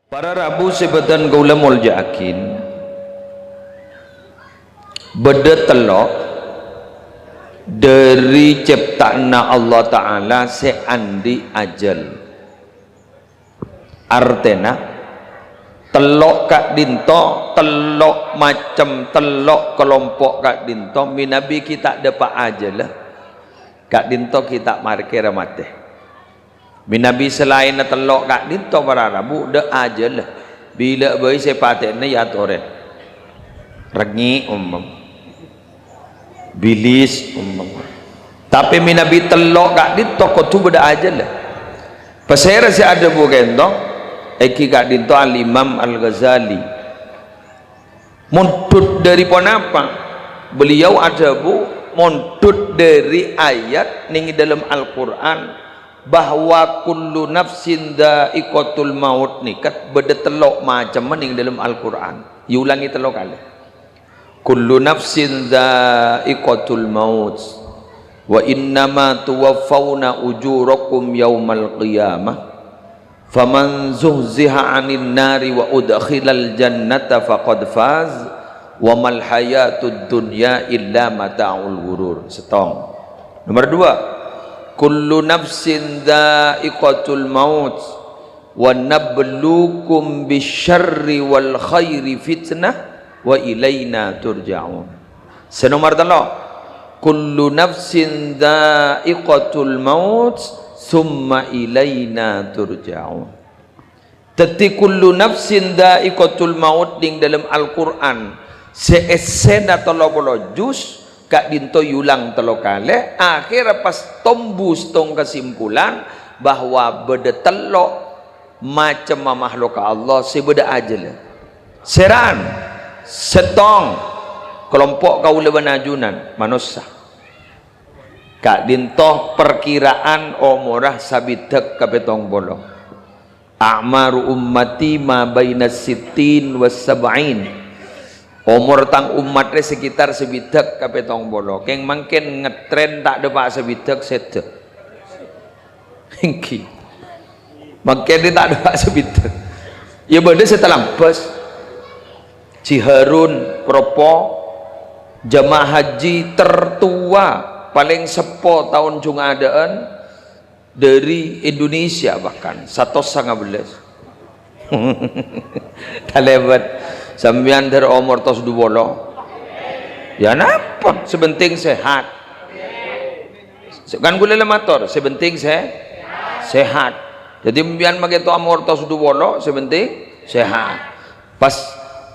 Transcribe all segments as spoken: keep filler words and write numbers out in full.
Para rabu sè bâdhân kaulâ molja'aghi, bâdâ tello' dhâri cèpta'anna Allah Ta'ala sè andi' ajhâl. Artèna, tello' ka'dinto, tello' macem, tello' kalompo' ka'dinto, mènabi ghi' ta' dâpa' ajhâlla, ka'dinto ghi' ta' markèra matè. Mènabi salaènna tello' ka'dinto para rabu, dâ' ajhâlla. Bilâ bhâi sè patè'na ya torè. Rengngè' ompama. Bilis ompama. Tapè mènabi tello' ka'dinto kodhu bâdâ ajhâlla. Pasèra sè adhâbu ka'dinto? Èngghi ka'dinto Al-Imam Al-Ghazali. Mondhut dhâri ponapa? Beliau adhâbu, mondhut dhâri ayat neng è dâlem Al-Qur'an bahwa kullu nafsin dza'iqatul maut nèka bâdâ tello' macemma neng è dâlem Al-Qur'an. Èolangè tello' kalè. "Kullu nafsin dza'iqatul maut, wa innama tuwaffauna ujurakum yaumal qiyamah." "Faman zuhziha 'anin nari wa udkhilal jannata faqad faz, wa mal hayatud dunya illa mata'ul ghurur." Sèttong. Nomor dua, "Kullu nafsin dza'iqatul maut, wa nabluukum bisyarri wal khairi fitnah, wa ilaina turja'un." Sè nomor tello', "Kullu nafsin dza'iqatul maut, tsumma ilaina turja'un." Dhâddhi, "Kullu nafsin dza'iqatul maut" neng dâlem Al-Qur'an, sè èssèna tello polo juz, ka'dinto èolang tello kalè, akhèrra pas tombu sèttong kasimpulan bahwa bâdâ tello' macemma mahlukka Allah sè bâdâ ajhâlla. Sèra'an, sèttong, kalompo' kaulâ bân ajunan, manossa. Ka'dinto parkiraan omorra sabidhâk ka pèttong polo. "A'maru ummati ma baina sittin was sab'in." Omor tang ommat rè sekitar sabidhâk ka pèttong polo. Kèng mangkèn ngetrèn ta' dâpa' sabidhâk sèdhâ. Èngghi. Mangkèn rè ta' dâpa' sabidhâk. Ya bâdâ sè talambâs. Ji Harun Propo, jamaah haji tertua, palèng seppo taon jung adâ'ân, dhâri Indonesia bahkan, satos sanga bellâs. Talèbât sampèyan dhâr omor tos du polo. Ya napa? Sè penting sehat. Kan kaulâ la mator, sè penting sè-, sehat. Dhâddhi sampèyan makè to' omor tos du polo, sè penting sehat. Pas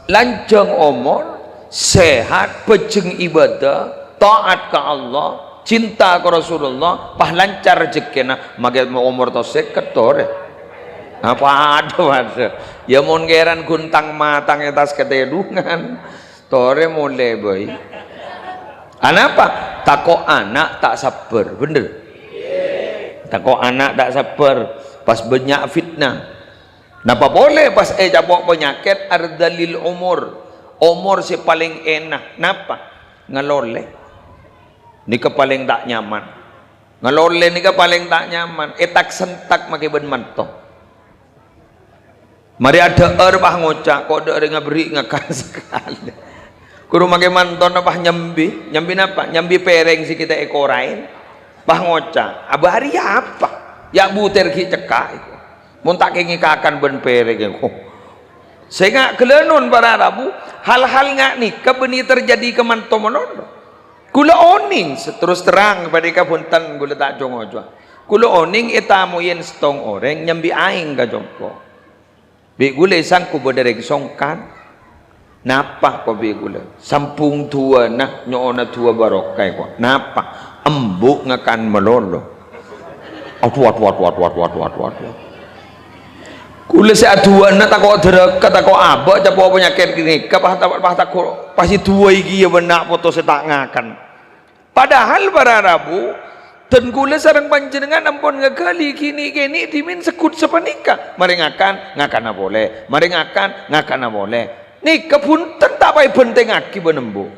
lanjhâng omor, sehat, pajheng ibadah, taat ka Allah, cinta ka Rasulullah, pas lancar rejhekkèna, makè omor to sèket torè. Apa adâ, adâ. Ya mon kèran ghun tang-matang è attas katèdungan. Torè molè bhâi. Anapa? Tako' ana' ta' sabbhâr, bhender? Tako' ana' ta' sabbhâr, pas bânnya' fitnah. Napa polè pas ècapo' panyakèt ardalil umur, omor sè palèng èna. Napa? Ngalolè. Nèka palèng ta' nyaman. Ngalolè nèka palèng ta' nyaman. Ètak-sentak makè bân manto. Marè adhâ'âr pas ngoca', "Ko' dâ' rè ngaberri' ngakan sakalè." Kuru makè mantona pas nyambi. Nyambi napa? Nyambi pèrèng sè ghi' ta' èkoraè. Pas ngoca', "Abâ' arèya apa? Ya' butèr ghi' cekka' èko. Mon ta' kèngèng kakan bân pèrèng èko." Sènga' ghâlânon para rabu, hal-hal nga' nèka bânnè terjadi ka manto malolo. Kaulâ onèng, se-, terus terang, panèka bhunten, kaulâ ta' co-ngocowa. Kaulâ onèng ètamoyè sèttong orèng nyambi aèng ka compo'. Bi' kaulâ èsangko bâdâ rèng songkan. Napa ko' bi' kaulâ? Sambung du'âna nyo'ona du'â barokah ko'. Napa? Embu' ngakan malolo. Adhu, adhu, adhu. Kaulâ sè adu'âna tako' dârâka, tako' abâ', capo' panyakèt ghânèka, pas ta-, pas tako', pas èdu'âi kèya bân na' poto sè ta' ngakan. Padahal para rabu, dân kaulâ sareng panjhennengngan ampon ngaghâli ghi' nè'-kènè' dhimèn segghut sapanèka. Marè ngakan, ngakana polè. Marè ngakan, ngakana polè. Nèka bhunten ta' pas èbhântèngngaghi bân embu'.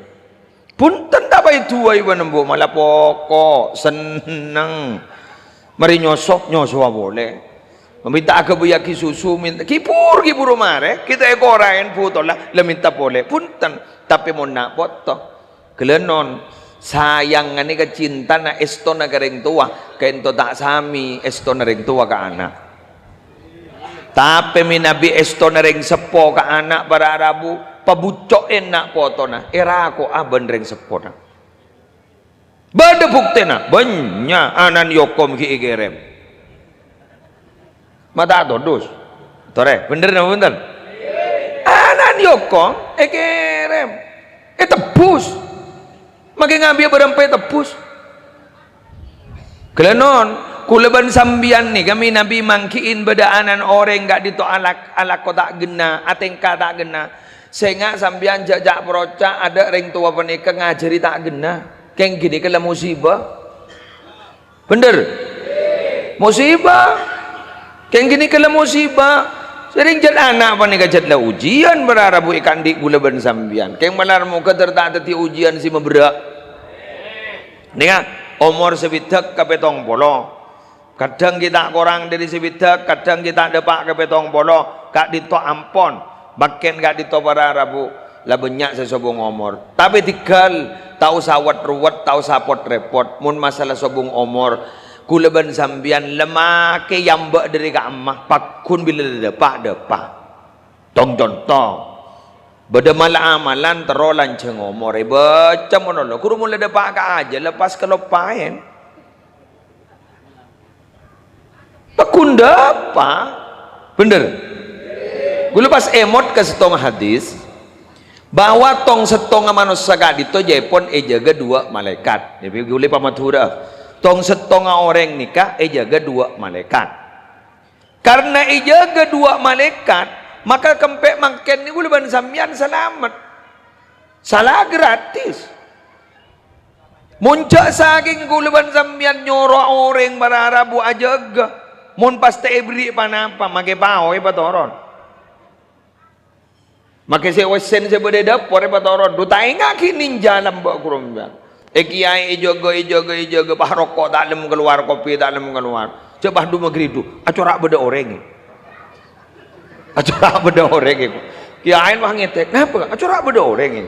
Bhunten ta' pas èdu'âi bân embu', mala poko', senneng. Marè nyoso, nyosowa polè. Minta aghâbâyyâghi susu, minta, ghibur, ghibur marè, kita èkoraèn bhuto la, la minta polè. Bhunten, tapè mon na' poto. Ghellâ' non, sayang ghânèka cintana èstona ka rèng towa, kaènto ta' samè èstona rèng towa ka ana'. Tapè mènabi èstona rèng seppo ka ana' para rabu, pabhucco'è na' potona, èrako'a bân rèng seppona. Bâdâ buktèna, bânnya' ana'na Yokom ghi' èkèrèm. Ma' ta' todus. Torè, bhender napa bhunten? Ana'na Yokom èkèrèm. Ètebbhus. Makè ngabiyâ bârâmpa ètebbhus. Ghellâ' non, kaulâ bân sampèyan nèka mènabi manggi'in bâdâ ana'na orèng ka'dinto alak-, alako ta' ghenna, atèngka ta' ghenna. Sènga' sampèyan jhâ'-jhâ' paroca' adâ' rèng towa panèka ngajhâri ta' ghenna. Kèng ghânèka la musibâ. Bhender? Musibâ. Kèng ghânèka la musibâ. Sèrèng jhât ana' panèka jhât la ujiân, para rabu èkaandi' kaulâ bân sampèyan. Kèng malar moghâ ter-, ta' dhâddhi ujiân sè maberrâ'. Nèka, omor sabidhâk ka pèttong polo. Kadhâng ghi' ta' korang dhâri sabidhâk, kadhâng ghi' ta' dâpa' ka pèttong polo, ka'dinto ampon. Mangkèn ka'dinto para rabu, la bânnya' sè sobung omor. Tapè dhigghâl, ta' osa wet-ruwet, ta' osa pot-rèpot. Mon masalah sobung omor, kaulâ bân sampèyan la makè yamba' dhâri ka'emma, pagghun bilâ la dâpa'-dâpa'. Tong conto, bâdâ mal-amalan terro lanjhâng omor, èbâca malolo, ghuru mon la dâpa' ka ajâl, la pas kaloppaèn. Pagghun dâpa'. Bhender? Kaulâ pas èmot ka sèttonga hadis, bahwa tong sèttonga manossa ka'dinto jhâèpon èjâgâ duwâ' malaèkat. Dhâddhi kaulâ pamadhurâ, tong sèttonga orèng nèka èjâgâ duwâ' malaèkat. Karna èjâgâ duwâ' malaèkat, maka kempè' mangkèn nèko kaulâ bân sampèyan salamet. Sala gratis. Mon jhâ' sakèng kaulâ bân sampèyan nyoro orèng para rabu ajâgâ, mon pas ta' èberri' pa-napa, makè pao èpatoron. Makè sè wèssèn sè bâdâ è dâpor èpatoron, dhu ta' enga' ghi' nènjhâ lambâ' ghuru sampèyan. È kèyaè èjâgâ, èjâgâ, èjâgâ, pas roko' ta' lem kalowar, kopi ta' lem kalowar. Jhâ' pas dhu magridu, "Acora' bâdâ orèng, è." Acora' bâdâ orèng, è. Kèyaèna pas ngèdhek, "Napa? Acora' bâdâ orèng, è."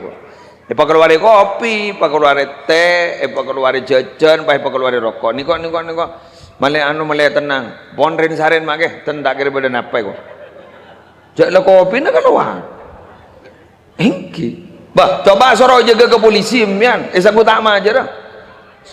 Èpakalowarè kopi, èpakalowarè tè, èpakalowarè jhâjhân, pas èpakalowarè roko'. "Nèko, nèko, nèko. Malè anu, malè tennang. Pon rèn-sarèn makè, ten ta' kèra bâdâ napa, è, ko." Jhâ' la kopina kalowar. Èngghi. Bâh, coba soro jâgâ ka polisi, sampèyan. Èsangghu ta' majâr, ah?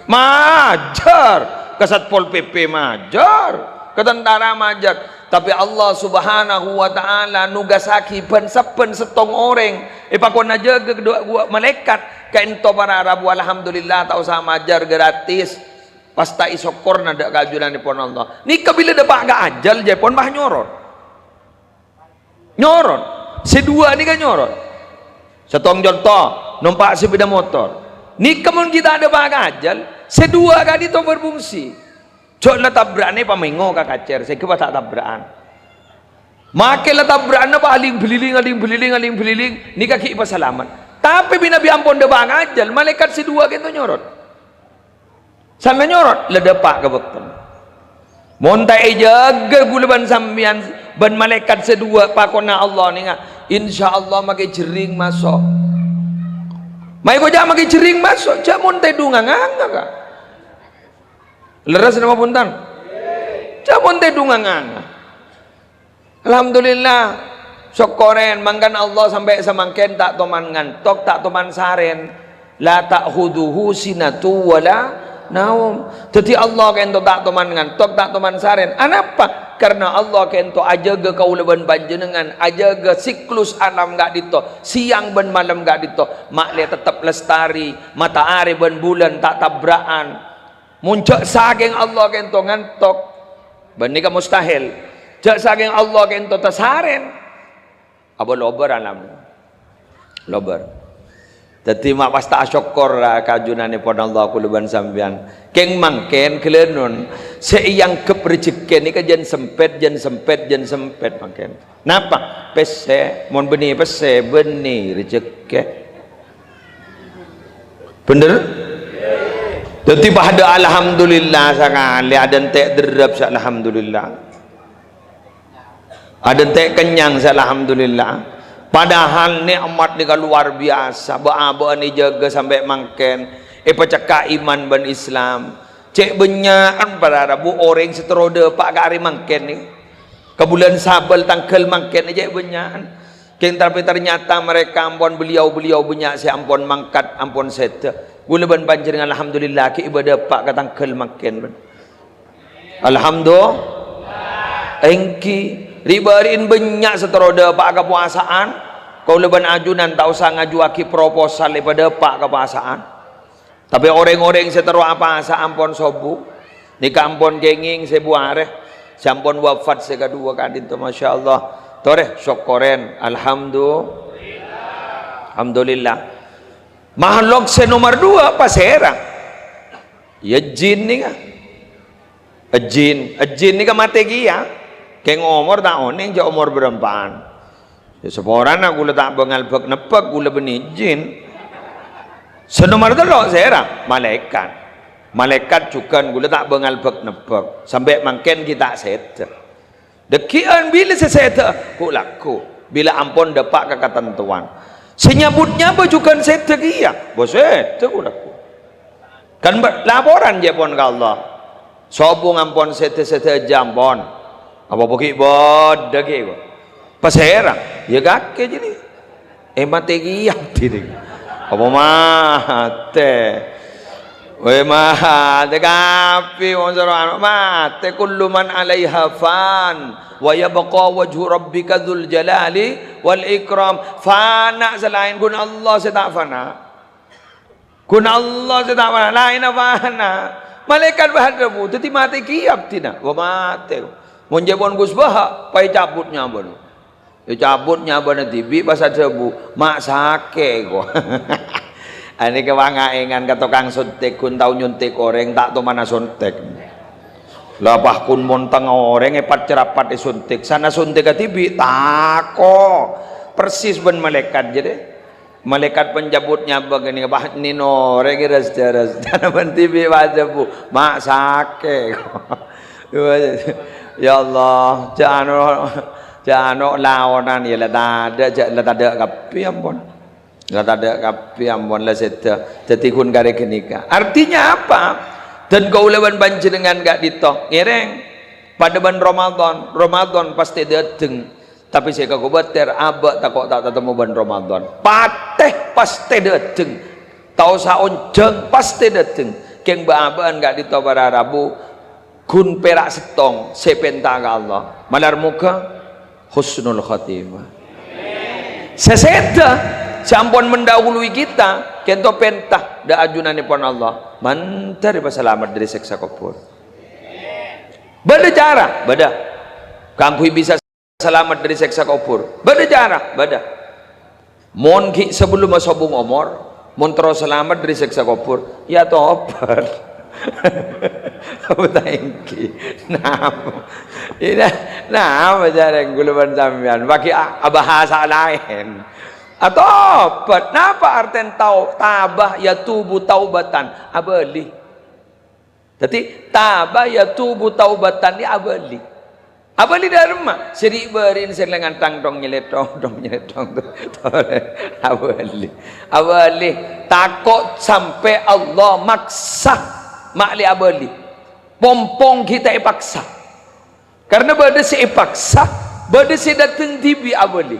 Majâr. Ka Satpol P P majâr. Ka tentara majâr. Tapè Allah Subhanahu wa Ta'ala nugassaghi bân-sabbhân sèttong orèng èpakon ajâgâ duwâ' malaèkat. Kaènto para rabu, alhamdulillah, ta' osa majâr, gratis. Pas ta' èsokkorna dâ' ka ajunanèpon Allah. Nèka bilâ dâpa' ka ajâl, jhâèpon pas nyorot. Nyorot. Sè duwâ' nèka nyorot. Sèttong conto, nompa' sepeda motor. Nèka mon ghi' ta' dâpa' ka ajâl, sè duwâ' ka'dinto berfungsi. Jhâ' la tabra'anna pamengo ka kacèr, sè ghâbây ta' tabra'an. Makè la tabra'anna pas aling-beliling, aling-beliling, aling-beliling, nèka ghi' èpasalamet. Tapè mènabi ampon dâpa' ka ajâl, malaèkat sè duwâ' kaènto nyorot. Sanna nyorot, la dâpa' ka bâktona. Mon ta' èjâgâ kaulâ bân sampèyan bân malaèkat sè duwâ' pakonna Allah nènga, insyaallah makè jhering maso'. Makè ko jhâ' makè jhering maso', jhâ' mon tèdunga nganga, ka. Lerres napa bhunten? Jhâ' mon tèdunga nganga. Alhamdulillah, sokkorè, mangkana Allah sampè' samangkèn ta' toman ngantok, ta' toman sarèn. "La ta'khudzuhu sinatun wa la naum." Dhâddhi Allah kaènto ta' toman ngantok, ta' toman sarèn. Anapa? Karna Allah kaènto ajâgâ kaulâ bân panjhennengngan, ajâgâ siklus alam ka'dinto, sèyang bân malem ka'dinto, ma'lè tettep lestari, matahari bân bulân ta' tabra'an. Mon jhâ' sakèng Allah kaènto ngantok, bânnè ka mustahil. Jhâ' sakèng Allah kaènto tasarèn. Apa lobâr alam? Lobâr. Dhâddhi ma' pas ta' asokkor, ra, ka ajunanèpon Allah kaulâ bân sampèyan. Kèng mangkèn ghâlânon sè èangghep rejhekkè nèka jân sempèt, jân sempèt, jân sempèt mangkèn. Napa? Pèssè, mon bânnè pèssè, bânnè rejhekkè. Bhender? Dhâddhi padâ alhamdulillah sakalè, adântè' dherrep sè alhamdulillah. Adhânte' kennyang sè alhamdulillah. Padahal nè'mat nèka lowar biyasa, bâ'-abâ'ân èjâgâ sampè' mangkèn, èpacekka' iman bân Islam. Cè' bânnya'an para rabu orèng sè terro dâpa' ka arè mangkèn nèka. Ka bulân Sabâl tangghâl mangkèn cè' bânnya'an. Kèng, tapè ternyata mereka ampon beliau-beliau bânnya' sè ampon mangkat, ampon sèdhâ. Kaulâ bân panjhennengan alhamdulillah ghi' bâdâ dâpa' ka tangghâl mangkèn, bân. Alhamdulillah. Èngghi, ri'-bâri'en bânnya' sè terro dâpa' ka powasa'an. Kaulâ bân ajunan ta' osa ngajuwâghi proposal èpadâpa' ka powasa'an. Tapè orèng-orèng sè terro apasa ampon sobu. Nèka ampon kèngèng sèbu arè. Sè ampon wafat sè kaduwâ ka'dinto, masyaallah. Torè, sokkorèn. Alhamdu-, Alhamdulillah. Makhluk sè nomer duwâ' pasèra? Iyâ, jin nèka. Jin, jin nèka matè kèya. Kèng omor ta' onèng jâ' omor bârâmpa'an. Sè saporana kaulâ ta' bângal bâk-nebbhâk, kaulâ bânnè jin. Sè nomer tello' sèra? Malaèkat. Malaèkat jhughân kaulâ ta' bângal bâk-nebbhâk. Sampè' mangkèn ghi' ta' sèdhâ. Dhâggi'ân bilâ sè sèdhâ, ghu-lagghu. Bilâ ampon dâpa' ka katantowan. Sè nyabut-nyabâ jhughân sèdhâ kèya. Bâ sèdhâ ghu-lagghu. Kan bâ-, laporan jâ' pon ka Allah. Sobu ampon sèdhâ-sèdhâ jâ' ampon. Apa ghi' bâdâ ghi' ko? Pasèra? Iyâ kakè jârèya. Eh, matè kèya abdhi nèka. Apa matè? Wè, matè kabbhi wong soro anu, matè. Kullu man 'alaiha fan, wa yabqa wajhu rabbika dzul jalali wal ikram. Fana' sè laèn, ghun Allah sè ta' fana'. Ghun Allah sè ta' fana', laènna fana'. Malaèkat bâ' adhâbu, dhâddhi matè kèya abdhina. Wah, matè. Mon jâ' pon Gus Baha', pas ècabut nyabâna. Ècabut nyabâna dhibi' pas adhâbu, "Ma' sakè', ko." Anèka pangaèngan ka tokang sontèk, ghun tao nyontèk orèng, ta' tomana sontèk. Lah, pas ghun mon tengnga orèng èpat-cerapat èsontèk, sana sontèk kadhibi', tako'. Persis bân malaèkat jârèya. Malaèkat pencabut nyabâ ghânèka, pas nènorè kèra sadhâjâna bân dhibi' pas adhâbu, "Ma' sakè'." Ya Allah, jâ' ano, jâ' ano laonan, ya la tadâ', jâ' la tadâ' kabbhi ampon. La tadâ' kabbhi ampon, la sèdhâ. Dhâddhi ghun karè ghânèka. Artinya apa? Dan kaulâ bân panjhennengan ka'dinto ngèrèng padâ bân Ramadan. Ramadan pastè dâteng. Tapè sè èkakobâtèr, abâ' tako' ta' tatemmo bân Ramadan. Patè pastè dâteng. Ta' osa onjhâng, pastè dâteng. Kèng bâ'-abâ'ân ka'dinto para rabu, ghun pèra' sèttong sè èpènta ka Allah. Malar moghâ husnul khotimah. Sè sèdhâ, sè ampon mendahului kita, kènto pènta dâ' ajunanèpon Allah. Mandhâr èpasalamet dhâri sèksa kobhur. Bâdâ cara? Bâdâ. Kaangghuy bisa salamet dhâri sèksa kobhur. Bâdâ cara? Bâdâ. Mon ghi' sabellunna sobung omor, mon terro salamet dhâri sèksa kobhur, ya tobat. Apa ta' èngghi? Napa? Ina, napa carana kaulâ bân sampèyan? Pagghi' a-, abhâsa laèn. Atobat. Napa artèna tau-, taba yatubu taubatan? Abâli. Dhâddhi, taba yatubu taubatan nèka abâli. Abâli dâ' remma? Sè ri'-bâri'en sè lèngan tang-tong nyèlèt tong-tong nyèlèt tong-tong. Abâli. Abâli. Tako' sampè' Allah maksa ma' lè abâli. Pompong ghi' ta' èpaksa. Karna bâdâ sè èpaksa, bâdâ sè dâteng dhibi' abâli.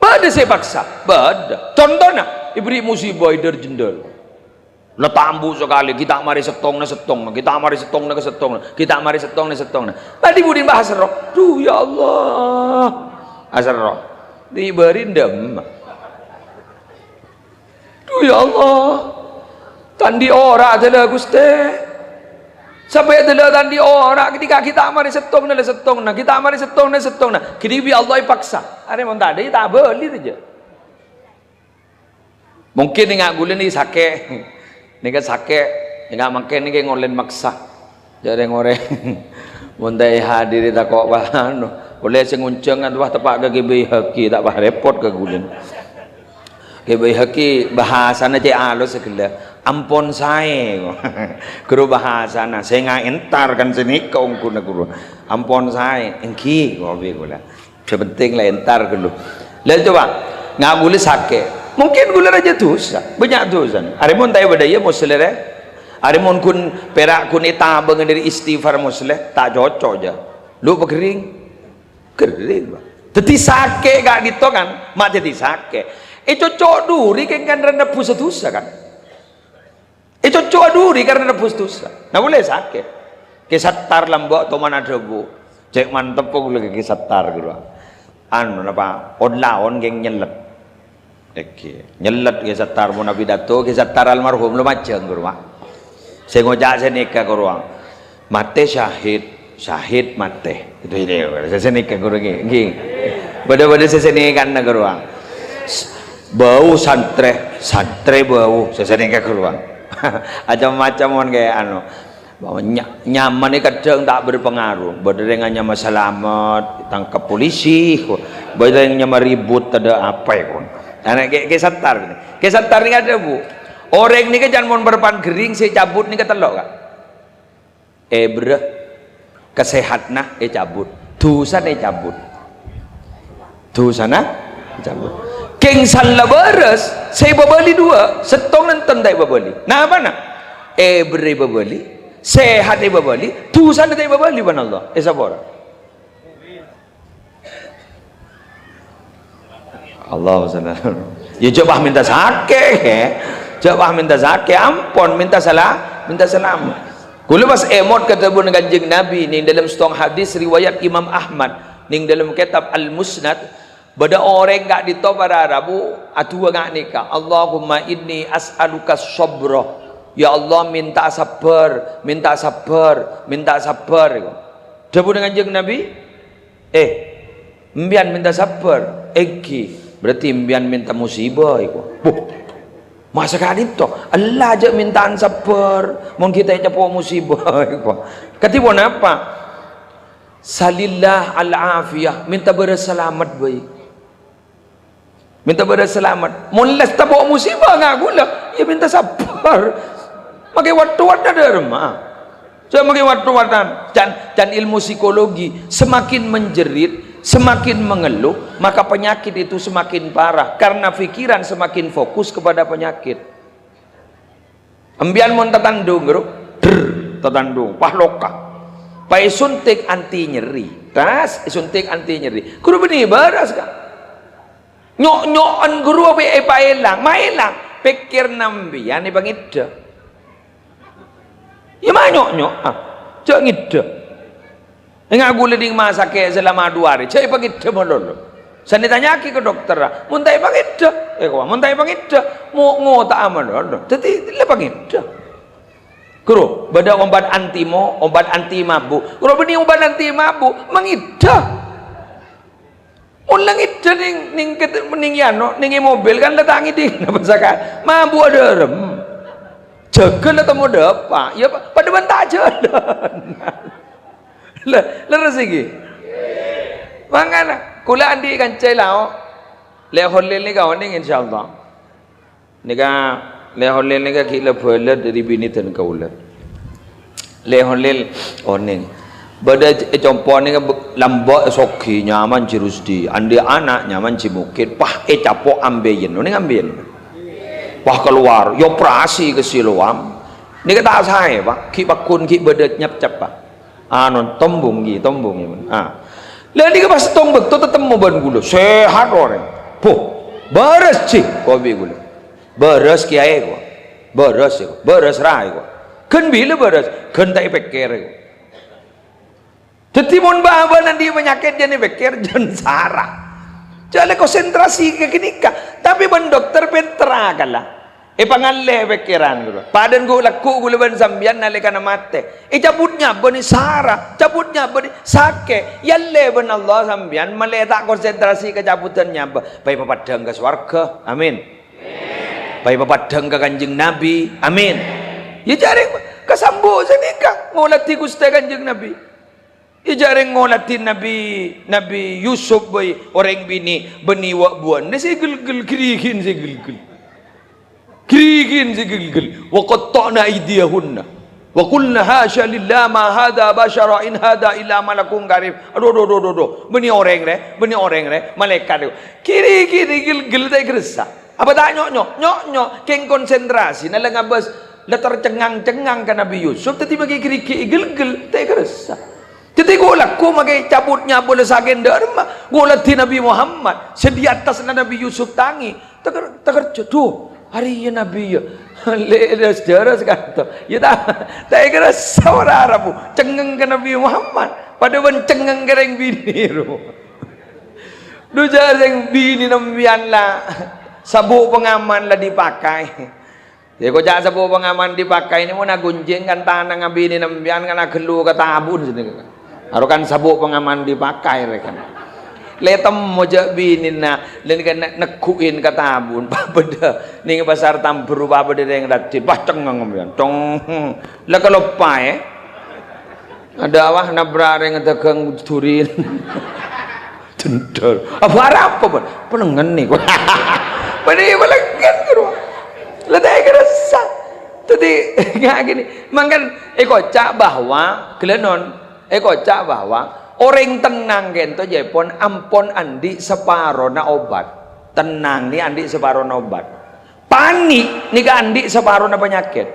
Bâdâ sè paksa, bâdâ. Contona, èberri' musibah è dâr-jendâr. La tambu sakalè, ghi' ta' marè sèttongnga, sèttongnga, ghi' ta' marè sèttongnga, sèttongnga, ghi' ta' marè sèttongnga, sèttongnga. Tadâ' budina bâ' aserro. Duh, ya Allah. Aserro. Ri'-bâri'en dâmma. Duh, ya Allah. Ta' andi' ora' dâlâ, Ghustè. Sampè' dâlâ ta' andi' ora', ghânèka ghi' ta' marè sèttongnga la sèttongnga, ghi' ta' marè sèttongnga sèttongnga. Ghânèka bi' Allah èpaksa. Arè mon tadâ' ta' abâli rèya. Mungkin enga' ghulâ nèka sakè'. Nèka sakè', enga' mangkèn nèka ngolèn maksa. Jâ' rèng-orèng mon ta' èhadirè tako' pa-, anu, polè sè ngonjhâng, wah, teppa' ka Kè Baihaqi, ta' pa-, rèpot ka ghulâ. Kè Baihaqi bhâsana cè' alus ghellâ'. Ampon saè, ghuru bahasana, sè ngaèntar kan sanèka ongghuna ghuru. Ampon saè, èngghi, kopi kaulâ. Sè pentèng la èntar ghâllu. La coba, nga' kaulâ sakè'. Mungkin kaulâ rajâ dhusa, bânnya' dhusana. Arè mon ta' èbâdâi Musleh rè. Arè mon ghun pèra' ghun ètabâng dâri istighfar Musleh, ta' cocok jâ. Lu paghering. Ghering, Pak. Dhâddhi sakè' ka'dinto kan, ma' dhâddhi sakè'. Ècoco' dhuri kèng kan rèn nebbhusa dhusa kan. Ècoco' dhuri karna nebbhus dhusa. Nah, polè sakè'. Kè Sattar lambâ' toman adhâbu. Cè' mantep kok lagi Kè Sattar gitu. Anu napa, on-laon kèng nyellet. Èngghi. Nyellet Kè Sattar mon apidato, Kè Sattar almarhum lo majâng ghuru, Pak. Sè ngoca' sanèka ghuru. Matè syahid, syahid matè. Itu ini, sè sanèka ghuru ngghi. Ngghi. Bâdâ-bâdâ sè sanèkana ghuru. S-, bâu santrè, santrè bâu, sè sanèka ghuru. Macem-macem mon kayak anu. Bahwa nya-, nyamana kadhâng ta' berpengaruh. Bâdâ rèng nyama Slamet, tangkep polisi. Bâdâ rèng nyama ribut, tadâ' apa ya, kon. Ana' Kè, Kè Sattar. Kè Sattar nèka adhâbu. Orèng nèka jân mon perpan ghering sè cabut nèka tello', Ka'. Èberrâ. Kasehatna ècabut. Dhusana ècabut. Dhusana ècabut. Kèng salla bârâs, sè èbâbâli duwâ', sèttong nènten ta' èbâbâli. Napana? Èberrâ èbâbâli, sehat èbâbâli, dhusana ta' èbâbâli bân Allah. Èsapora? Allahumma shalli ala. Ya, jhâ' pas mènta sakè', ya. Jhâ' pas mènta sakè', ampon, mènta sala-, mènta salamet. Kaulâ pas èmot ka dhâbuna Kanjeng Nabi nèng dâlem sèttong hadis riwayat Imam Ahmad, nèng dâlem kètab Al-Musnad, bâdâ orèng ka'dinto para rabu adu'a nga' nèka, "Allahumma inni as'aluka sabra." Ya Allah, mènta sabbhâr, mènta sabbhâr, mènta sabbhâr. Dhâbuna Kanjeng Nabi, "Eh, empèyan mènta sabbhâr?" "Èngghi." "Berarti empèyan mènta musibâ, èko." "Buh, masa ka'dinto? Ella jhâ' mènta'an sabbhâr, mon ghi' ta' ècapo' musibâ, èko." Kadhi ponapa? "Salillah al-afiyah," mènta bârâs salamet bhâi. Mènta bârâs salamet. Mon la ècapo' musibâ nga' kaulâ, ya mènta sabbhâr. Makè wat-thowat dâ' remma. Jhâ' makè wat-thowatan. Can, can ilmu psikologi, semakin menjerit, semakin mengeluh, maka penyakit itu semakin parah karena pikiran semakin fokus kepada penyakit. Empèyan mon tatandhung, ghuru, drr, tatandhung, pas loka. Pas èsuntik anti nyeri. Tas, èsuntik anti nyeri. Ghuru bânnè bârâs, Ka'. Nyo'-nyo'en ghuru apa èpaèlang? Maèlang. Pèkkèranna empèyan èpangèddhâ. Ya ma' nyo'-nyo', ah. Jhâ' ngèddhâ. Enga' kaulâ nèng ma' sakè' selama dua hari, jhâ' èpangèddhâ malolo. San ètanya'aghi ka dokterra, mon ta' èpangèddhâ, èkowa, mon ta' èpangèddhâ, mo-, ngota'a malolo. Dhâddhi, la pangèddhâ. Ghuru, bâdâ obat anti mo-, obat anti mabuk. Ghuru bânnè obat anti mabuk, mangèddhâ. Mon la ngèddhâ nèng, nèng ket-, nèng yano, nèng è mobil kan la ta' ngèdhing, napa saka-, mabu'a dârem. Jâgâ la temmo dâpa', ya pa-, padâ bân ta' jhâlân. La, lerres iki. Mangkana, kaulâ andi' kanca lao', Lè' Holil nèka onèng, insyaallah. Nèka, Lè' Holil nèka ghi' la bhâlâ dâri binè dân kaulâ. Lè' Holil onèng. Bâdâ è compo' nèka be-, lambâ' soghi, nyaman Ji Rusdi. Andi' ana' nyaman Ji Mukit. Pas ècapo' ambiyân. Onèng ambiyân. Pas kalowar, èoperasi ka Siloam. Nèka ta' saè, Pak. Ghi' pagghun, ghi' bâdâ nyepcep, Pak. Anu, tombung, ghi, tombung, ya, mon. Ah. Lah, nèka pas settong bâkto tatemmo bân kaulâ. Sehat orèng. Boh, bârâs, Ji, kobi kaulâ. Bârâs, Kèyaè, kowa. Bârâs, ya, bârâs, ra, kowa. Ghân bilâ bârâs? Ghân ta' èpèkkèr, kowa. Dhâddhi, mon bâbâna andi' panyakèt jhân èpèkkèr, jhân sara. Jhâ' lè konsentrasi ka ghânèka. Tapè bân dokter pènterra kala. Èpangallè pèkkèran, ghuru. Padâna ghu-, lagghu' kaulâ bân sampèyan nalèkana matè. Ècabut nyabâ nè sara, cabut nyabâ nè sakè'. Èallè bân Allah sampèyan, malè ta' konsentrasi ka cabudhân nyabâ. Bhâi papaddhâng ka sowarghâ. Amin. Bhâi papaddhâng ka Kanjeng Nabi. Amin. Ya, jhâreng kasambu' sanèka ngoladhi Ghustè Kanjeng Nabi. Iyâ, jhâreng ngoladhi Nabi, Nabi Yusuf, bhâi, orèng binè' bânnè wâ'-buwâ'na sè ghelghel, ghârighin sè ghelghel. Ghâri-ghâri sè ghelghel. "Wa qatta'na aidiyahunna. Wa qulna hasya lillah ma hadza basyara in hadza illa malakun karim." Adhu, adhu, adhu, adhu, adhu. Bânnè orèng rè, bânnè orèng rè, malaèkat rè. Ghâri-ghâri ghelghel ta' èghâressa. Apa ta' nyo'-nyo'? Nyo'-nyo'. Kèng konsentrasina la ngabâs, la tercengang-cengang ka Nabi Yusuf, dhâddhi maghi ghâri-ghâri ghelghel, ta' èghâressa. Dhâddhi ghu-, lagghu maghi cabut nyabut la sakèng dhârma, ghu-, ladhi Nabi Muhammad, sè di attas la Nabi Yusuf tangè, Taker-, takerjhâ, "Dhu, arèya Nabbhi, yâ." Lè-, lè-, sadhârâ sakanto. Yâ, ta-, ta' èkèra saporara, Bu. Cengngeng ka Nabbhi Muhammad. Padâ bân cengngeng ka rèng binè, ro. Dhu, jhâ' rèng binè nèmbiyân la, sabuk pengaman la dipakaè. Yâ, koca' sabuk pengaman dipakaè nè mon aghunjing kan tanangnga binè nèmbiyân kan aghâllu ka tabun sènè. Aro kan sabuk pengaman dipakaè rè kan. Lè temmo jhâ' binèna, lè nèka ne-, negghu'in ka tabun, pabâdâ nèng pasar Tamburu, pabâdâ rèng raddhin, pas cengngeng sampèyan, cong, la kaloppaè. Adâ' awah nabrak rèng dhâghâng durian. Dendor. Apa arapa, Bân? Pelengen nèko. Bânnè pelengen, ro. La ta' èkèra sa. Dhâddhi, nga' gini, mangkana èkoca' bahwa, ghellâ' non, Èkoca' bahwa orèng tennang kènto jhâ' pon ampon andi' saparona obat. Tennang nè andi' saparona obat. Panik nèka andi' saparona panyakèt.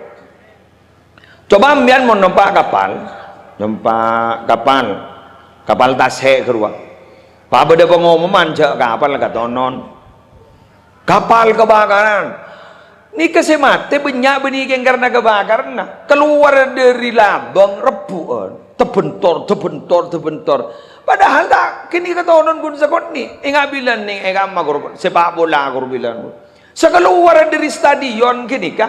Coba sampèyan mon nompa' kapal, nompa' kapal, kapal tasè' ghâruwa. Pabâdâ pangomoman jhâ' kapal katonon. Kapal kabakaran. Nèka sè matè bânnya' bânnè kèng karna kabakaranna. Kalowar dâri labâng rebbhu'ân. Tebhentor, tebhentor, tebhentor. Padahal ta' kènè' katonon ghun sakonè'. Enga' bilân nèng è kamma ghuru, sepak bola ghuru bilân. Sakalowar dâri stadion kènè' ka,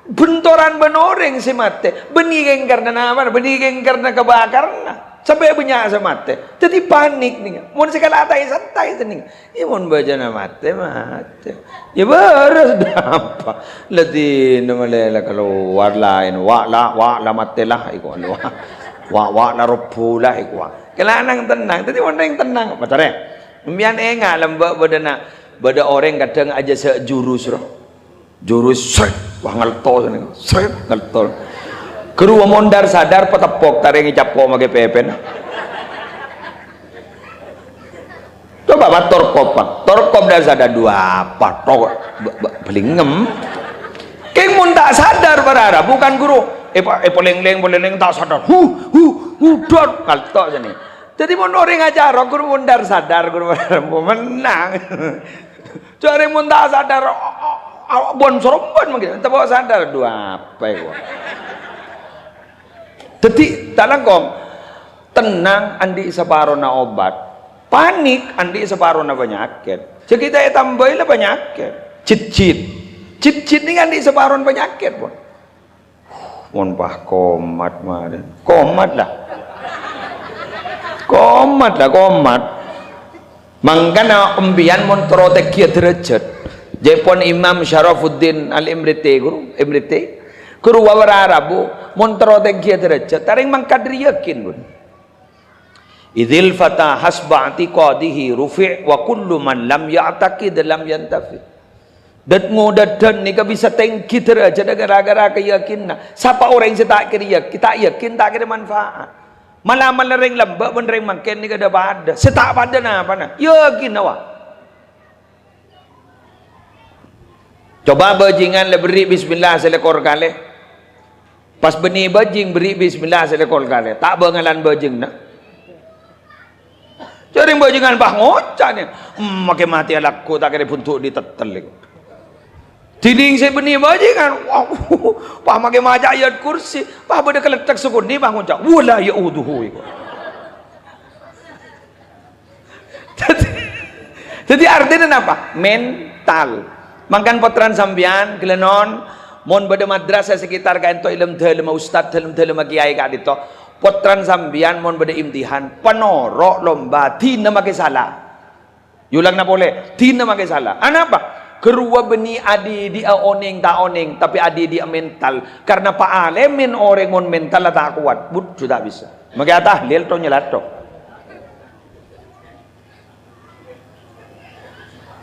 Bhentoran bân orèng sè matè, bânnè kèng karna napana? Bânnè kèng karna kabakaranna. Sampè' bânnya' sè matè. Dhâddhi panik nèng. Mon sè kala' ta' èsantai sè nèng. Yâ mon bhâjâna matè, matè. Yâ bârâs dâpa'. La dinah malè la kalowar laèn. Wa' la, wa' la matè la, iko la. Wa', wa' la robbhu la, iko wa'. Kala' nang tennang. Dhâddhi mon rèng tennang. Matarè. Sampèyan enga' lambâ' bâdâna, bâdâ orèng kadhâng ajâsâ' jurus, ro. Jurus, sret, wah, ngelto sènè, sret, ngelto. Ghuru mondar sadar patepok tarèngè capo' maghi pèpèna. Coba, Pak, torkop, Pak. Torkop dar sadar dua, patok, be-, be-, belingem. Kèng mon ta' sadar, para rabu kan ghuru. Eh, Pak, eh, polèng-lèng, polèng-lèng, ta' sadar. Hu, hu, hu, dor, ngelto sènè. Dhâddhi mon orèng acarok, ghuru mondar sadar, ghuru mondar, mennang. Jhâ' rèng mon ta' sadar, a-, a-, a-, bân sorombân mangkèn, ta' sadar, dhu apa èko. Dhâddhi, ta' langkong, tennang andi' saparona obat, panik andi' saparona panyakèt. Jhâ' kita ètambâi la panyakèt. Jit-jit. Jit-jit nèka andi' saparona panyakèt, pon. Mon pas komat marèn. Komat la. Komat la, komat. Mangkana empèyan mon terro tèngghi dârâjhât. Jhâ' pon Imam Syarafuddin Al-Imriti, ghuru, Imriti. Ghuru wawara rabu, mon terro tèngghi dârâjhât, tarèng mangkat dâri yakin, ghuru. Idzil fata hasba i'tiqadihi rufi' wa kullu man lam ya'taqid lam yantafi'. Dat-ngodaddan nèka bisa tèngghi dârâjhâddhâ ghârâ-ghârâ kayakinanna. Sapa orèng sè ta' kèra yak-, ta' yakin, ta' kèra manfaat. Mala-mala rèng lambâ' bân rèng mangkèn nèka dâ-padâ. Sè ta' padâ napana? Yakin, wa. Coba bhâjingan la berri' bismillah salèkor kalè. Pas bânnè bhâjing berri' bismillah salèkor kalè. Ta' bângalan bhâjingna. Jhâ' rèng bhâjingan pas ngoca' nè. Hmm, makè matè alako ta' kèra bhunto' dhi' tèttèl. Dhinèng sè bânnè bhâjingan. Wah, pas makè maca ayat kursi. Pas bâdâ kalèthèk sakonè' pas ngoca'. Wala ya'uduhu. Dhâddhi, dhâddhi artèna napa? Mental. Mangkana pottrana sampèyan, ghellâ' non, mon bâdâ madrasah sekitar ka'ènto è dâlem-dâlemma ustad, dâlem-dâlemma kiyaè ka'dinto, pottrana sampèyan mon bâdâ imtihan, panoro' lomba, dina makè sala. Èolangana polè, dina makè sala. Anapa? Ghâruwa bânnè adhidhi'â onèng ta' onèng, tapè adhidhi'â mental. Karna paalèmèn orèng mon mental la ta' kowat, budhu ta' bisa. Makè atahlil to nyèlato.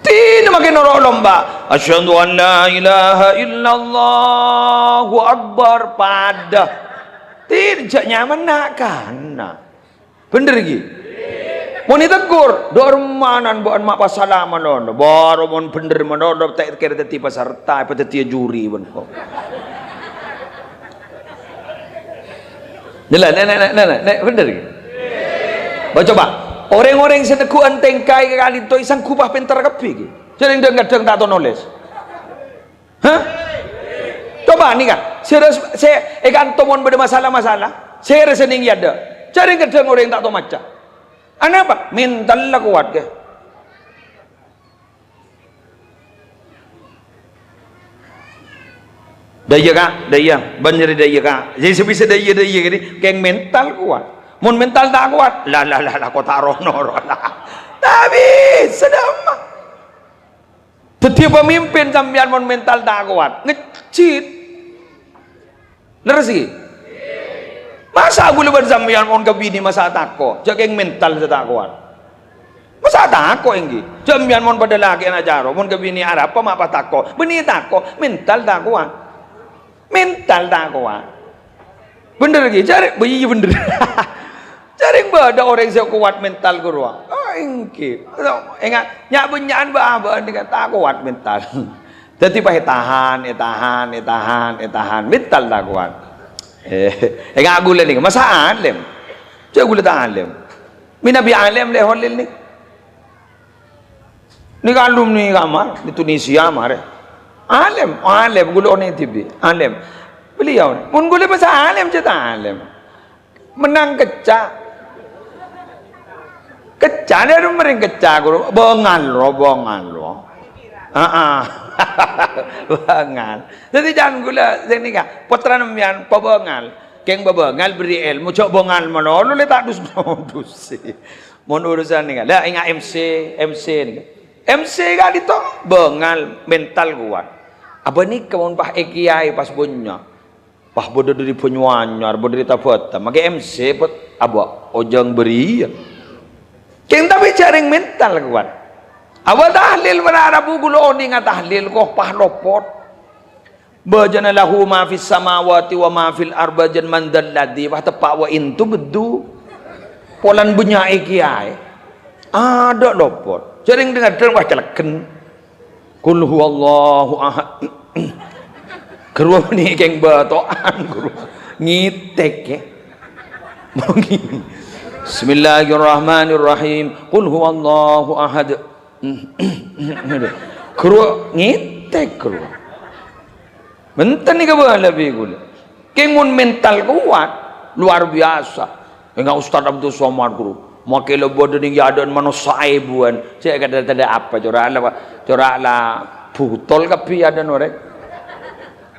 Dina Makkè noro' lomba. "Asyhadu an la ilaha illallah, Allahu Akbar." Padâ. Ti-, jhâ' nyaman na'-kana'. Bhender ghi? Mon ètegghur, "Dâ' remmanan bâ'ân ma' pas sala manono?" Bârâ mon bhender manono, ta' kèra dhâddhi peserta, èpadhâddhiyâ juri bân ko. Nèla, nè', nè', nè', nè', nè', bhender ghi? Bâ, coba, orèng-orèng sè negghu'ân tèngka è ka'dinto sangghup pas pènter kabbhi ghi? Jhâ' rèng dhâng-kadhâng ta' tao nolès. Hah? Coba nèka, sè res-, sè è kanto mon bâdâ masalah-masalah, sè resennèng è adâ'. Jhâ' rèng kadhâng orèng ta' tao maca. Anapa? Mental la kowat, ghi. Dâ' iyâ, Ka', dâ' iyâ. Bân nyarè dâ' iyâ, Ka'. Jadi sè bisa dâ' iyâ, dâ' iyâ gini, kèng mental kowat. Mon mental ta' kowat, la, la, la, la, ko ta' rono, ro, la. Ta' bisa, dâ' emma. Dhâddhiyâ pamimpin sampèyan mon mental ta' kowat, ngejjit. Lerres ghi? Masa' ghulâ bân sampèyan mon ka binè masa' tako', jhâ' kèng mental sè ta' kowat. Masa' tako' ènggi? Sampèyan mon padâ lakè ana' caro, mon ka binè arapa ma' pas tako'? Bânnè tako', mental ta' kowat. Mental ta' kowat. Bhender ghi? Jhâ' rèng, bâ, iyâ bhender. Jhâ' rèng bâdâ orèng sè kowat mental ghâruwa. Oh, ènggi. Enga', nya'-bânnya'an bâ-abâ'ân nèka ta' kowat mental. Dhâddhi pas ètahan, ètahan, ètahan, ètahan. Mental ta' kowat. Eh, enga' ghulâ nèka, masa' alèm. Jhâ' ghulâ ta' alèm. Mènabi alèm Lè' Holil nèka. Nèka alumni kamma, di Tunisia marè. Alèm, alèm, ghulâ onèng dhibi', alèm. Beliau, mon ghulâ masa' alèm, cè' ta' alèm. Mennang kècca'. Kècca', nèka marèng kècca', ghuru. Bângal, ro, bângal, ro. Heeh. Bângal. Dhâddhi, can ghulâ, sè nèka, pottrana sampèyan, pabângal. Kèng pabângal, bherri' èlmo, jhâ' bângal malolo, lè ta' dus-modus. Mon urusan nèka, la, enga' M C, M C nèka. M C ka'dinto bângal, mental kowat. Abâ nèka mon pas è kiyaè pas bânnya'. Pas bâdâ dâri Banyuanyar, bâdâ dâri Tabatam, makkè M C pet-, abâ ojhâng bâriyâ. Kèng tapè jhâ' rèng mental kowat. Abâ tahlil para rabu ghulâ onènga tahlil, ko pas lopot. Bâjâna lahu ma fis samawati wa ma fil ardh, bâjâna man dzalladzi, wah, teppa' wa in tubdu. Polana bânnya' è kiyaè. Adâ' lopot. Jhâ' rèng dhâng-kadhâng, wah, cèlègghân. Qul huwallahu ahad. Ghâruwa bânnè kèng bâto'an, ghâruwa. Ngètèk, yâ. Bismillahirrahmanirrahim. Qul huwallahu ahad. Ghâruwa ngètèk, ghâruwa. Bhunten nèka bâlâ bi' ghulâ. Kèng mon mental kowat, luar biasa. Enga' Ustaz Abdul Somad, ghuru. Makkè la bâdâ nèng è adâ'na manossa èbuwân. Cè' kadhâ-tadhâ apa, cora' la, cora' la butol kabbhi è adâ'na orèng.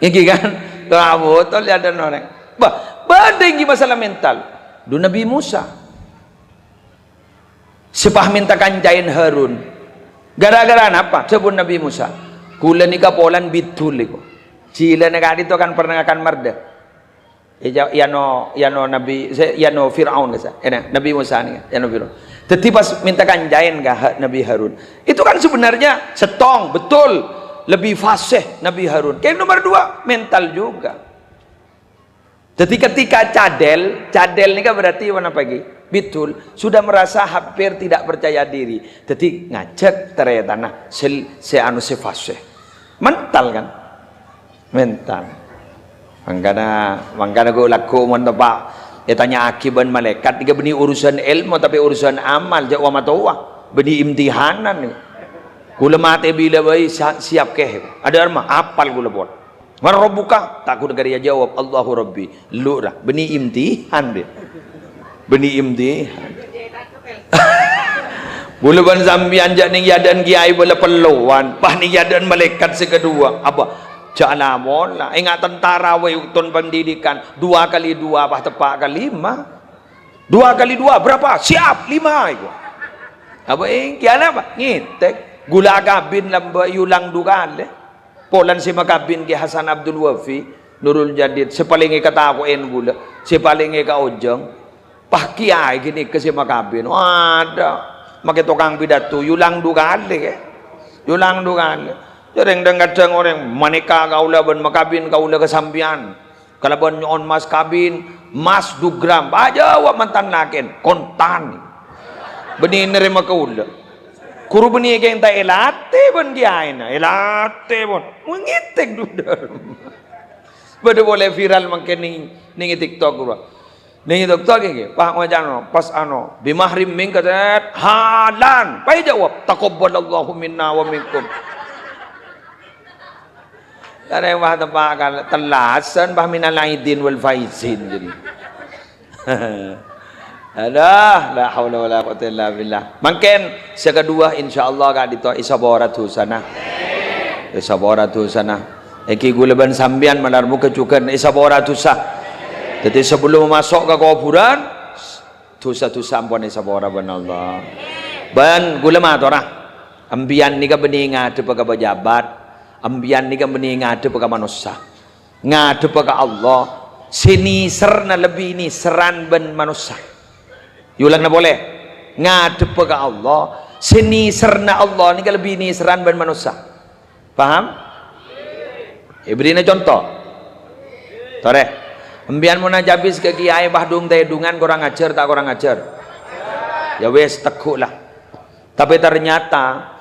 Ènggi kan? Cora' butol è adâ'na orèng. Bâ, bâdâ ènggi masalah mental. Dhu Nabbhi Musa. Sè pas mènta kancaèn Harun. Gara-gara napa? Dhâbuna Nabbhi Musa, "Ghulâ nèka polana bidul, èko." Jhilâna ka'dinto kan pernah akan mardhâ. È, ya, yano, yano Nabbhi, sè, yano Fir'aun, kasa. Èna, Nabbhi Musa nèka, yano Fir'aun. Dhâddhi pas mènta kancaèn ka Ha-, Nabbhi Harun. Itu kan sebenarnya settong, betul. Lebih fasih Nabbhi Harun. Kèng nomor dua, mental juga. Dhâddhi ketika cadel, cadel nèka berarti apa ghi? Bidul, sudah merasa hampir tidak percaya diri. Dhâddhi ngajhâk tarètanna sè, sè anu sè fasih. Mental kan? Mental. Mangkana, mangkana ghu-, lagghu' mon teppa' ètanya'aghi bân malaèkat, nèka bânnè urusan èlmo, tapè urusan amal, jhâ' wa-matowa. Bânnè imtihanan nèka. Ghulâ matè bilâ bhâi, sa-, siap kèh. Adâ' arma, apal ghulâ pon. "Man rabbuka?" Ta' ghun karè ajâwâb, "Allahu Rabbi." Lu ra, bânnè imtihan, dhi. Bânnè imtihan. Ghulâ bân sampèyan jhâ' nèng è adâ'na kiyaè bâlâ pellowan, pas nèng è adâ'na malaèkat sè kaduwâ. Apa? Jhâ' la-mola. Enga' tentara wè, ton pendidikan. Dua kali dua, pas teppa' ka lima. "Dua kali dua berapa?" "Siap, lima," èko. Apa ènggi, anapa? Ngètèk. Ghulâ akabin lambâ' èyulang du kalè. Polana sè makabin Kè Hasan Abdul Wafi, Nurul Jadid, sè palèng èkatako'è ghulâ, sè palèng èkaojhâng. Pas kiyaè ghânèka sè makabin. Adâ', makkè tokang pidato, èyulang du kalè, kè. Yulang du kalè. Jhâreng dhâng-kadhâng orèng, "Manèka kaulâ bân makabin kaulâ ka sampèyan. Kalabân nyo'on mas kabin, mas du gram." Pajâwâb mantan lakèn, "Kontan." Bânnè narèma kaulâ. Ghuru bânnè kèng ta' èlatè bân kèyaèna, èlatè bân. Mangètèk du dhârem. Bâdâ polè viral mangkèn nèng, nèng TikTok, ghuru. Nèng TikTok ghi, pas ngoca' no, pas ano, "Bimahrim minka," tet, halan. Pas èjâwâb, "Taqabbalallahu minna wa minkum." Karè wah tepa' kal-, tellasan, bah, minal aidin wal faizin, jadi. Aduh, la haula wala quwwata illa billah. Mangkèn, sè kaduwâ, insyaallah, ka'dinto èsapora dhusana. Èsapora dhusana. Èngghi ghulâ bân sampèyan malar moghâ jhughân èsapora dhusa. Dhâddhi, sabellunna maso' ka kobhurân, dhusa-dhusa ampon èsapora bân Allah. Bân ghulâ matora, empèyan nèka bânnè ngadhebbhâ ka pejabat, empèyan nèka bânnè ngadhebbhâ ka manossa. Ngadhebbhâ ka Allah, sè nèserra lebbi nèserran bân manossa. Èolangana polè, ngadhebbhâ ka Allah, sè nèserra Allah nèka lebbi nèserran bân manossa. Paham? Èbèrri'ana conto. Torè. Empèyan mon acabis ka kèyaè, pas dhung-tèdhungan, korang ajhâr ta' korang ajhâr? Ya wis, tegghu' la. Tapè ternyata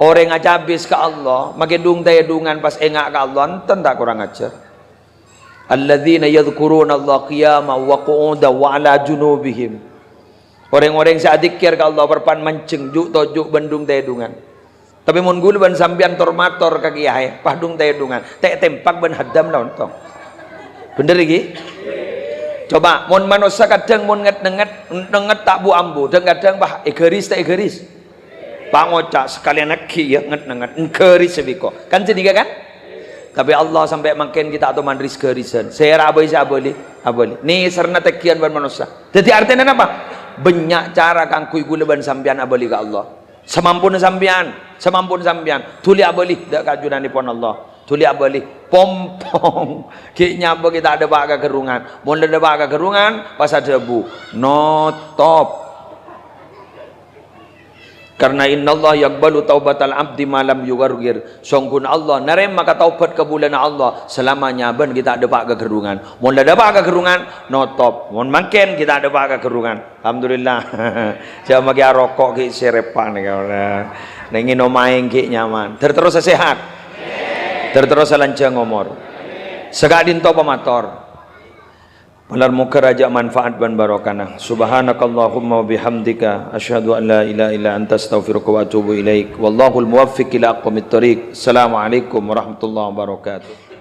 orèng acabis ka Allah, makè dhung-tèdhungan pas enga' ka Allah, enten ta' korang ajhâr? "Alladzina yadzkurunallaha qiyaman wa qu'udan wa 'ala junubihim." Orèng-orèng sè adzikir ka Allah parpan manjheng, ju'-toju' bân dhung-tèdhungan. Tapè mon ghulâ bân sampèyan tor-mator ka kèyaè, pas dhung-tèdhungan, ta' ètèmpak bân haddam la ontong. Bhender ghi? Coba, mon manossa kadhâng mon nget-nenget, nget-nenget ta' bu-ambu, dhâng-kadhâng, bah, èghâris ta' èghâris? Pangoca' sakalèyan aghi, ya, nget-nenget, èghâris sè bhiko. Kan sè dhika, kan? Tapè Allah sampè' mangkèn ghi' ta' toman ris-ghârisan. Sè ra abâli, sè abâli, abâli. Nèserra tènggiyân bân manossa. Dhâddhi artèna napa? Bânnya' cara kaangghuy ghulâ bân sampèyan abâli ka Allah. Samampona sampèyan, samampona sampèyan. Dhuli abâli, dâ' ka ajunanèpon Allah. Dhuli abâli. Pompong. Ghi' nyabâ ghi' ta' dâpa' ka ghârrungan. Mon la dâpa' ka ghârrungan, pas adhâbu, "Notop." Karna innallaha yaqbalu taubatal abdi ma lam yugharghir. Songghuna Allah narèma ka taubat kabulâna Allah salama nyabân ghi' ta' dâpa' ka ghârrungan. Mon la dâpa' ka ghârrungan, notop. Mon mangkèn ghi' ta' dâpa' ka ghârrungan. Alhamdulillah. Jhâ' maghi aroko' ghi' sè rèpa' nèka. Nèng ngènom aèng ghi' nyaman. Ter-terrosa sehat. Ter-terrosa lanjhâng omor. Saka'dinto pamator. Malar moghâ rajâ manfaat bân barokana. Subhanakallahumma wa bihamdika, asyhadu an la ilaha illa anta, astaghfiruka wa atubu ilaik. Wallahul muwaffiq ila aqwamit thoriq. Assalamualaikum warahmatullahi wabarakatuh.